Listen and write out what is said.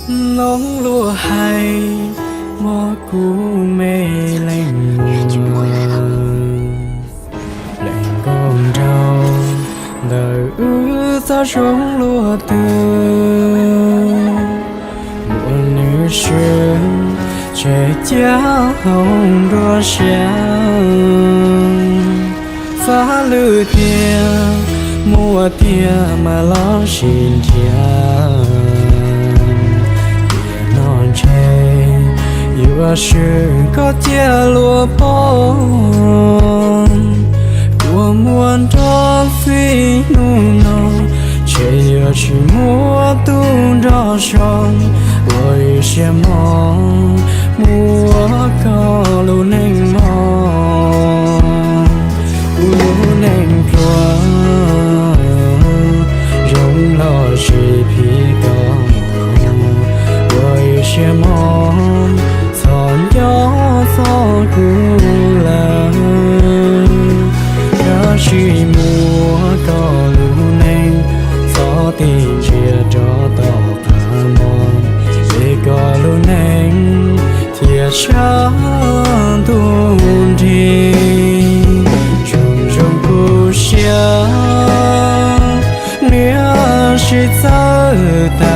Noog luag hais, mob kuv me leej muam, leej nkauj nraug, ntawm wb txoj zoo luag twg. Muaj nws swb, tseg ciaj hau nruab siab. Faj lwm tiag, muaj tiag mas los sim nrhiav. Tiam no ntshe yuav swm koj ciaj luag poob. Kua muag nrov fij hnub no, ntshe yuav tsis muaj tus nrog so. Ua ib siab mog, muab koj lub neej mog. Kuv lub neej pluag, zoo los sis phim koj. Ua ib siab mog, txhob nco txog kuv lawm. Kav tsij muab koj lub neej, txhob tig ntsia rov tom qab no, es koj lub neej thiaj sab ntuj nrig. Zoo zoo kuv siab, niam sib txawj tas.